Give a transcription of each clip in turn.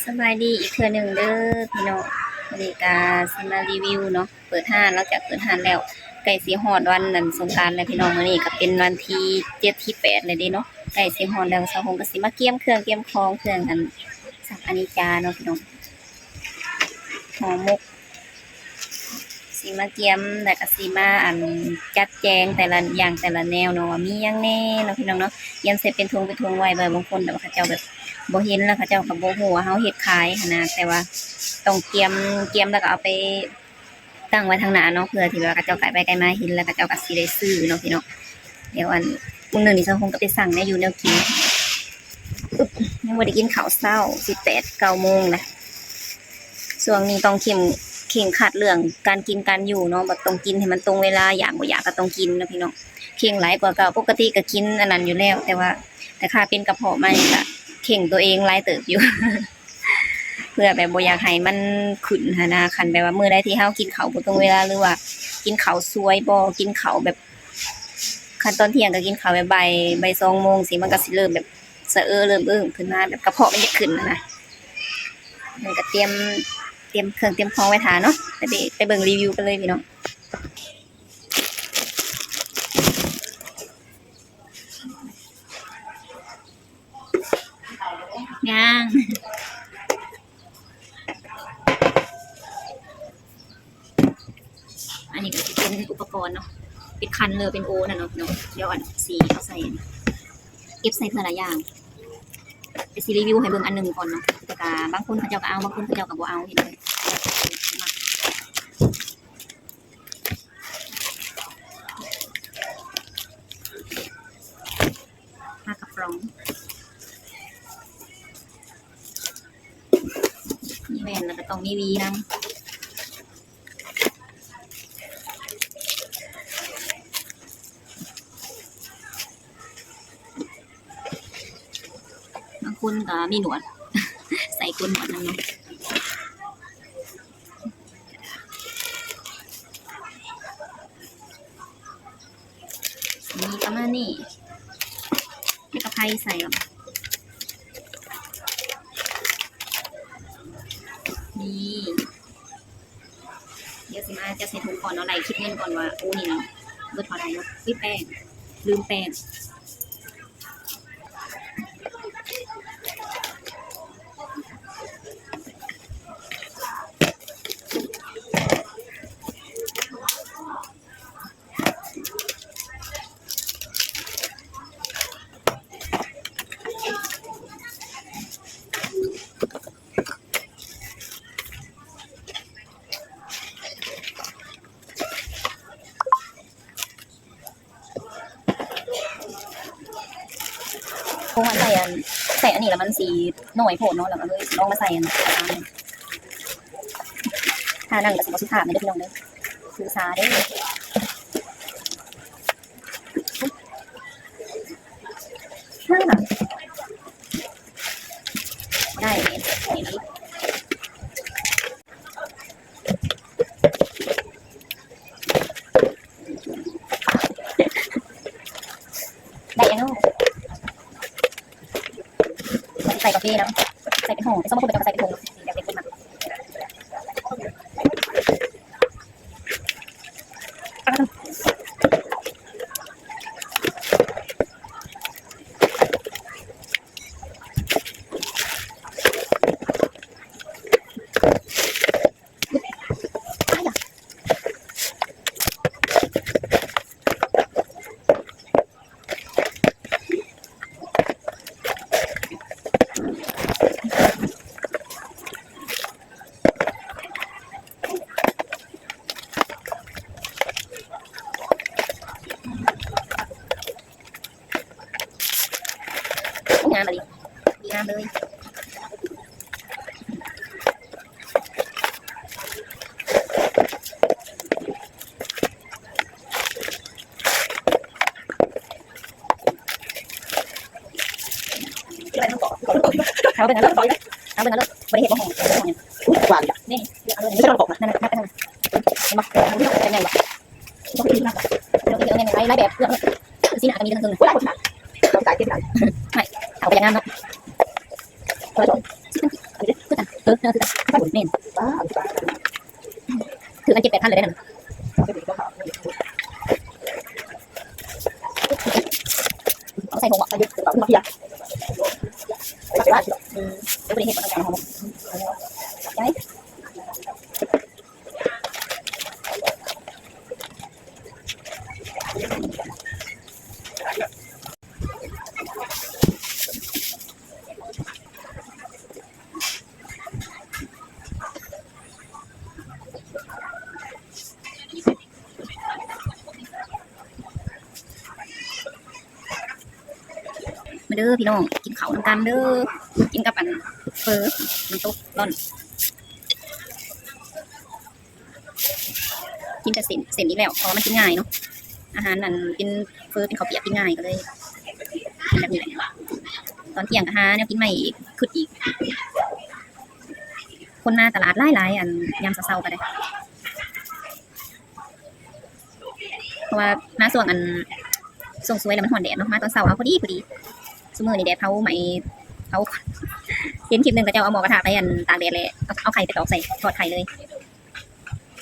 ສະບາຍດີອີກເທື່ອໜຶ່ງເດີພີ່ນ້ອງ, ມື້ນີ້ກະຊິມາຣີວິວເນາະ ເປີດຮ້ານ. ຫຼັງຈາກເປີດຮ້ານແລ້ວ ໃກ້ຊິຮອດວັນອັນສົງການແລ້ວພີ່ນ້ອງ. ມື້ນີ້ກະເປັນວັນທີເຈັດ ທີແປດແລ້ວເດ້ເນາະ, ໃກ້ຊິຮອດແລ້ວ. ສາວຫົງກະຊິມາກຽມເຄື່ອງກຽມຂອງ ເຄື່ອງອັນສັກອານິດຈາເນາະພີ່ນ້ອງ, ຫໍ່ໝົກ ຊິມາກຽມ ແລ້ວກະຊິມາອັນຈັດແຈງແຕ່ລະຢ່າງແຕ່ລະແນວເນາະ ວ່າມີຫຍັງແດ່ເນາະພີ່ນ້ອງເນາະ. ກຽມໃສ່ເປັນຖົງເປັນຖົງໄວ້ ເພາະວ່າບາງຄົນແບບວ່າເຂົາເຈົ້າແບບບໍ່ເຫັນ ແລ້ວເຂົາເຈົ້າກະບໍ່ຮູ້ວ່າເຮົາເຮັດຂາຍຫັ້ນນະ. ແຕ່ວ່າຕ້ອງກຽມ ກຽມແລ້ວກະເອົາໄປຕັ້ງໄວ້ທາງໜ້າເນາະ ເພື່ອທີ່ແບບວ່າເຂົາເຈົ້າໄກໄປໄກມາເຫັນ ແລ້ວເຂົາເຈົ້າກະຊິໄດ້ຊື້ເນາະພີ່ນ້ອງ. ດຽວອັນ ມື້ໜຶ່ງນີ້ສາວຫົງກະໄປສັ່ງແນວຢູ່ແນວກິນ. ອຶບ ຍັງບໍ່ໄດ້ກິນເຂົ້າເຊົ້າ ສິບແປດ ເກົ້າໂມງລະ. ຊ່ວງນີ້ຕ້ອງເຄັ່ງ ເຄັ່ງຄັດເລື່ອງການກິນການຢູ່ເນາະ, ແບບຕ້ອງກິນໃຫ້ມັນຕົງເວລາ, ຢາກບໍ່ຢາກກະຕ້ອງກິນເນາະພີ່ນ້ອງ. ເຄັ່ງຫຼາຍກວ່າເກົ່າ, ປົກກະຕິກະກິນອັນນັ້ນຢູ່ແລ້ວ ແຕ່ວ່າ ແຕ່ຂ້າເປັນກະເພາະມານີ້ກະເຄັ່ງໂຕເອງຫຼາຍເຕີບຢູ່ ເພື່ອແບບບໍ່ຢາກໃຫ້ມັນຂຶ້ນຫັ້ນນະ. ຄັນແບບວ່າມື້ໃດທີ່ເຮົາກິນເຂົ້າບໍ່ຕົງເວລາ ຫຼືວ່າກິນເຂົ້າສວຍບໍ່ ກິນເຂົ້າແບບ ຄັນຕອນທ່ຽງກະກິນເຂົ້າແບບບ່າຍ ບ່າຍສອງໂມງຊີ້ ມັນກະຊິເລີ່ມແບບສະເອີ ເລີ່ມເອີ່ງຂຶ້ນມາ ແບບກະເພາະມັນຢາກຂຶ້ນຫັ້ນນະ. ມັນກະຕຽມ ຕຽມເຄື່ອງຕຽມຂອງໄວ້ຖ້າເນາະ, ໄປ ໄປເບິ່ງຣີວິວກັນເລີຍພີ່ນ້ອງ. ຍ່າງ ອັນນີ້ກະຊິເປັນອຸປະກອນເນາະ, ເປັນຄັນ ຫຼືເປັນໂອນັ້ນເນາະພີ່ນ້ອງ. ດຽວອັນຊິເອົາໃສ່ ເກັບໃສ່ເທື່ອລະຢ່າງ. ດຽວຊິຣີວິວໃຫ້ເບິ່ງອັນໜຶ່ງກ່ອນເນາະ, ແຕ່ກະບາງຄົນເຂົາເຈົ້າກະເອົາ ບາງຄົນເຂົາເຈົ້າກະບໍ່ເອົາ ເຫັນເລີຍ. ປາກະປ໋ອງ ມີແວ່ນ ແລ້ວກະຕ້ອງມີຫວີນຳ. ບາງຄົນກະມີໜວດ ໃສ່ໂກນໜວດນຳເນາະ. ມີປະມານນີ້ ແລ້ວກະໄຜ່ໃສ່ ນີ້. ດຽວຊິມາຈັດໃສ່ຖົງກ່ອນເນາະ, ໄລ່ຄິດເງິນກ່ອນວ່າ ໂອ ນີ້ນະ ເບິດເທົ່າໃດເນາະ. ອຸ້ຍ ແປ້ງ ລືມແປ້ງ. ເພາະວ່າໃສ່ອັນ ໃສ່ອັນນີ້ລະມັນຊິໜ້ອຍໂພດເນາະ, ລະກະເລີຍຊິລອງມາໃສ່ອັນ ທ່ານັ່ງກະຊິບໍ່ສຸພາບແນ່ເດີພີ່ນ້ອງເດີ, ຖືສາເດີ. ໄດ້ ໄດ້ອັນນັ້ນ ໃສ່ກາເຟນຳ ໃສ່ເປັນຫໍ່ ແຕ່ສ່ວນບາງຄົນເຂົາເຈົ້າກະໃສ່ເປັນຖົງເນາະ ແບບເປັນຄົນມັກ. ງາມອີ່ຫຼີ ດີງາມເລີຍ. ເອົາເບິ່ງເອົາໂລດ ເອົາເບິ່ງເອົາໂລດ ບໍ່ໄດ້ເຮັດບໍ່ຫອມ ບໍ່ຫອມຫຍັງ. ຫວານ ນີ້ ເອົາເລີຍ ນີ້ ນັ້ນນະ ນັບໄປທາງນັ້ນ ເຫັນບໍ່ ເອົາແບບໃຫຍ່ວ່າ ເອົາແບບເພື່ອ ຊີ້ນະກະມີເຖິງເທິງ ໂອ້ຍ ເອົາໄປເກັບຫຼັງ ໄມ່ ເອົາໄປຢ່າງງາມເນາະ ຄົນລະສອງ ຄືກັນ ແມ່ນ ຖືກອັນເຈັດແປດພັນເລີຍເດ້ນັ້ນ ເອົາໃສ່ຖົງບໍ່? ອືມ ບໍ່ໄດ້ເຮັດ ມາເດີພີ່ນ້ອງ ກິນເຂົ້ານຳກັນເດີ ກິນກັບອັນເຝີ ນ້ຳຕົກ ລອນ ກິນແຕ່ເສັ້ນ ເສັ້ນອີກແລ້ວ ເພາະວ່າມັນກິນງ່າຍເນາະ ອາຫານອັນເປັນເຝີ ເປັນເຂົ້າປຽກ ກິນງ່າຍ ກໍເລີຍກິນແບບນີ້ແຫຼະ. ຕອນທ່ຽງກໍຫາແນວກິນໃໝ່ອີກ ຄຶດອີກ ຄົນມາຕະຫຼາດຫຼາຍໆ ອັນຍາມເຊົ້າໆ ກໍໄດ້ ເພາະວ່າມາຊ່ວງອັນ ຊ່ວງສວຍແລ້ວມັນຮ້ອນແດດເນາະ ມາຕອນເຊົ້າເອົາພໍດີ ພໍດີ. ຊຸມື້ນີ້ແດດເຜົາໄໝ້ ເຜົາ ເຫັນຄລິບໜຶ່ງ ເຂົາເຈົ້າເອົາໝໍ້ກະທະໄປອັນຕາກແດດ ແລ້ວເອົາ ເອົາໄຂ່ໄປຕອກໃສ່ ທອດໄຂ່ເລີຍ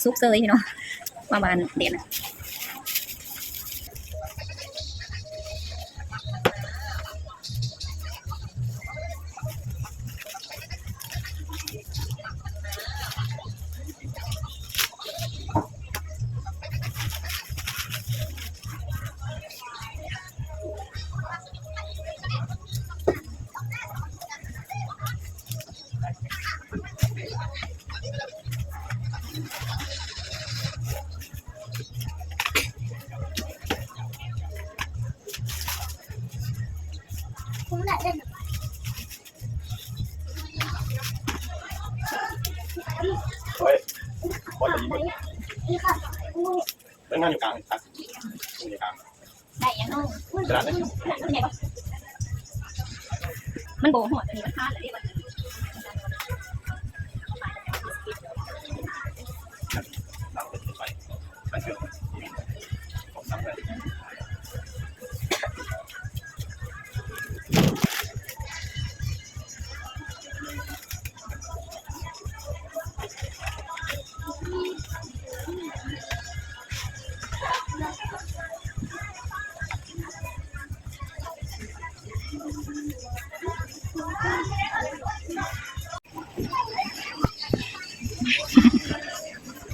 ສຸກເຊີຍພີ່ນ້ອງ ຄວາມວ່າອັນແດດນະ. ໄດ້ຫຍັງເນາະ? ມັນບໍ່ຮອດ ອັນນີ້ມັນຜ່ານແລ້ວເດ້.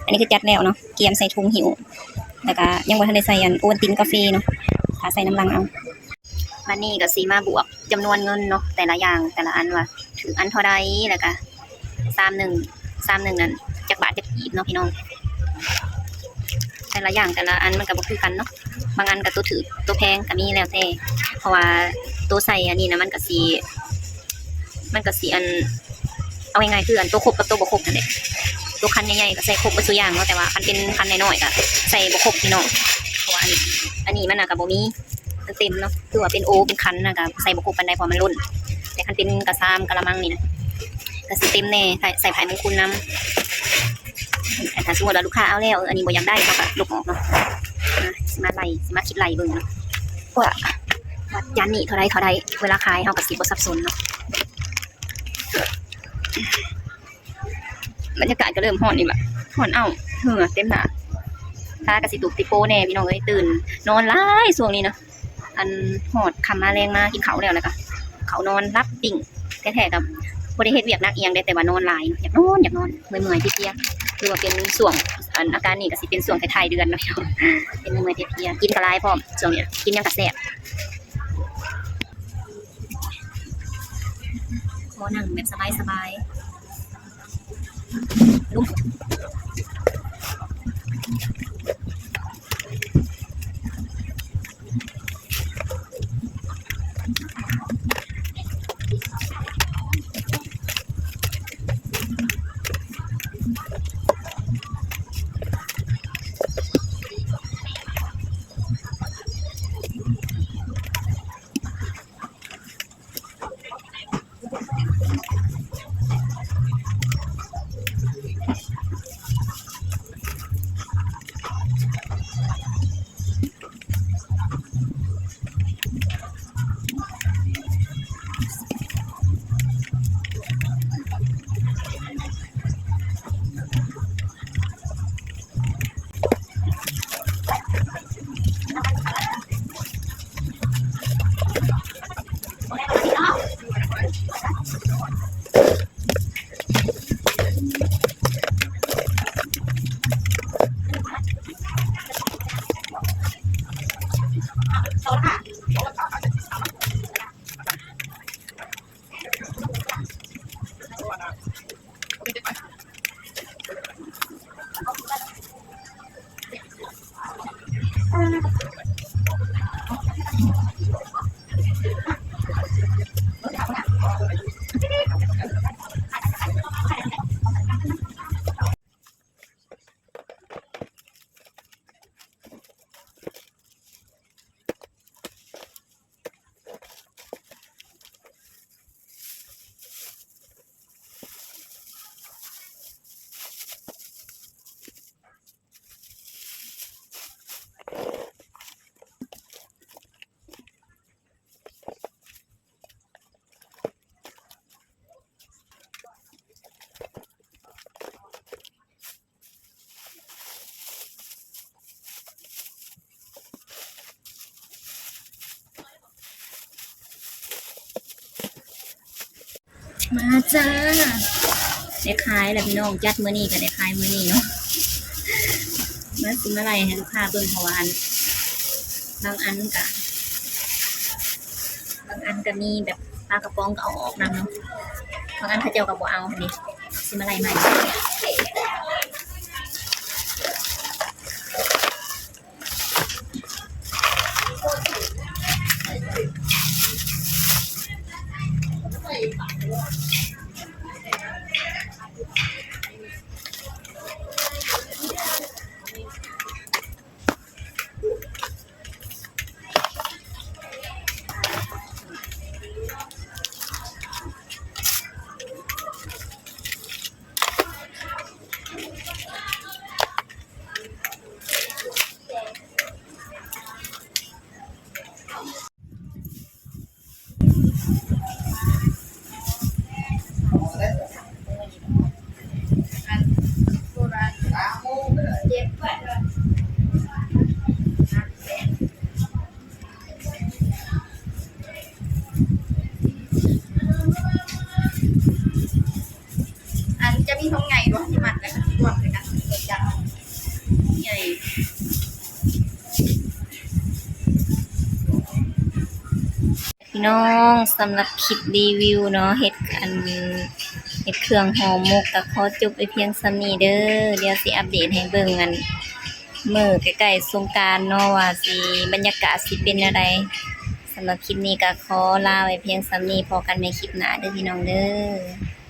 ອັນນີ້ຄືຈັດແລ້ວເນາະ ກຽມໃສ່ຖົງຫິ້ວ ແລ້ວກະຍັງບໍ່ທັນໄດ້ໃສ່ອັນໂອວັນຕິນກາເຟເນາະ ຖ້າໃສ່ນຳຫຼັງເອົາ. ບາດນີ້ກໍຊິມາບວກຈຳນວນເງິນເນາະ ແຕ່ລະຢ່າງ ແຕ່ລະອັນວ່າຖືກອັນເທົ່າໃດ ແລ້ວກະຊາມໜຶ່ງ ຊາມໜຶ່ງນັ້ນຈັກບາດຈັກກີບເນາະພີ່ນ້ອງ. ແຕ່ລະຢ່າງແຕ່ລະອັນມັນກໍບໍ່ຄືກັນເນາະ ບາງອັນກໍໂຕຖືກໂຕແພງກໍມີ ແລ້ວແຕ່ ເພາະວ່າໂຕໃສ່ອັນນີ້ນະ ມັນກໍຊິ ມັນກໍຊິອັນ ເອົາງ່າຍໆ ຄືອັນໂຕຄົບກັບໂຕບໍ່ຄົບຫັ້ນແຫຼະ. ໂຕຄັນໃຫຍ່ໆ ກໍໃສ່ຄົບເບິດສູ່ຢ່າງເນາະ ແຕ່ວ່າຄັນເປັນຄັນນ້ອຍໆ ກໍໃສ່ບໍ່ຄົບພີ່ນ້ອງ ເພາະວ່າອັນນີ້ ອັນນີ້ມັນນະກໍບໍ່ມີ ມັນເຕັມເນາະ ຄືວ່າເປັນໂອເປັນຄັນນະ ກໍໃສ່ບໍ່ຄົບປານໃດ ເພາະວ່າມັນລົ້ນ. ແຕ່ຄັນເປັນກະຊາມກະລະມັງນີ້ນະ ກໍຊິເຕັມແດ່ ໃສ່ ໃສ່ພາຍມຸງຄຸນນຳ. ຖ້າສົມມຸດວ່າລູກຄ້າເອົາແລ້ວ ເອີ ອັນນີ້ບໍ່ຢາກໄດ້ ເຮົາກໍລົບອອກເນາະ. ອ່າ ຊິມາໄລ່ ຊິມາຄິດໄລ່ເບິ່ງເນາະ ວ່າ ວ່າຈານນີ້ເທົ່າໃດ ເທົ່າໃດ ເວລາຂາຍເຮົາກໍຊິບໍ່ສັບສົນເນາະ. ບັນຍາກາດກໍເລີ່ມຮ້ອນອີກລະ ຮ້ອນເອົ້າ ເຫື່ອເຕັມໜ້າ ຕາກໍຊິຕຸບຕິໂປແດ່ພີ່ນ້ອງເອີຍ. ຕື່ນນອນຫຼາຍຊ່ວງນີ້ເນາະ ອັນຮອດຄ່ຳມາແລງມາກິນເຂົ້າແລ້ວ ແລ້ວກໍເຂົ້ານອນ ຫຼັບ ປີ້ງ ແທ້ໆ ກໍບໍ່ໄດ້ເຮັດວຽກໜັກອີ່ຫຍັງເດ້ ແຕ່ວ່ານອນຫຼາຍເນາະ ຢາກນອນ ຢາກນອນ ເມື່ອຍໆ ເພຍໆ. ຖືວ່າເປັນຊ່ວງ ອັນອາການນີ້ກໍຊິເປັນຊ່ວງທ້າຍໆເດືອນເນາະ ເປັນເມື່ອຍໆເພຍໆ ກິນກໍຫຼາຍພ້ອມ ຊ່ວງນີ້ກິນຫຍັງກໍແຊບ. ບໍ່ ນັ່ງແບບສະບາຍໆ. ມາຈ້າ ໄດ້ຂາຍແລ້ວພີ່ນ້ອງ ຈັດມື້ນີ້ກໍໄດ້ຂາຍມື້ນີ້ເນາະ. ມາ ຊິມາໄລ່ໃຫ້ລູກຄ້າເບິ່ງ ເພາະວ່າອັນ ບາງອັນກະ ບາງອັນກະມີແບບປາກະປ໋ອງກໍເອົາອອກນຳເນາະ ບາງອັນເຂົາເຈົ້າກໍບໍ່ເອົາເດ້. ຊິມາໄລ່ໃໝ່. ອັນຈະມີທົ່ງໃຫຍ່ບໍ່ ທີ່ມັດແລ້ວກໍລວມໃສ່ກັນ ໃຫຍ່. ພີ່ນ້ອງ ສຳລັບຄລິບຣີວິວເນາະ ເຮັດອັນ ເຮັດເຄື່ອງຫໍ່ໝົກ ກໍຂໍຈົບໄວ້ພຽງສ່ຳນີ້ເດີ. ດຽວຊິອັບເດດໃຫ້ເບິ່ງອັນ ມື້ໃກ້ໆສົງການເນາະ ວ່າຊິ ບັນຍາກາດຊິເປັນແນວໃດ. ສຳລັບຄລິບນີ້ກໍຂໍລາໄວ້ພຽງສ່ຳນີ້ ພໍ້ກັນໃໝ່ຄລິບໜ້າເດີພີ່ນ້ອງເດີ.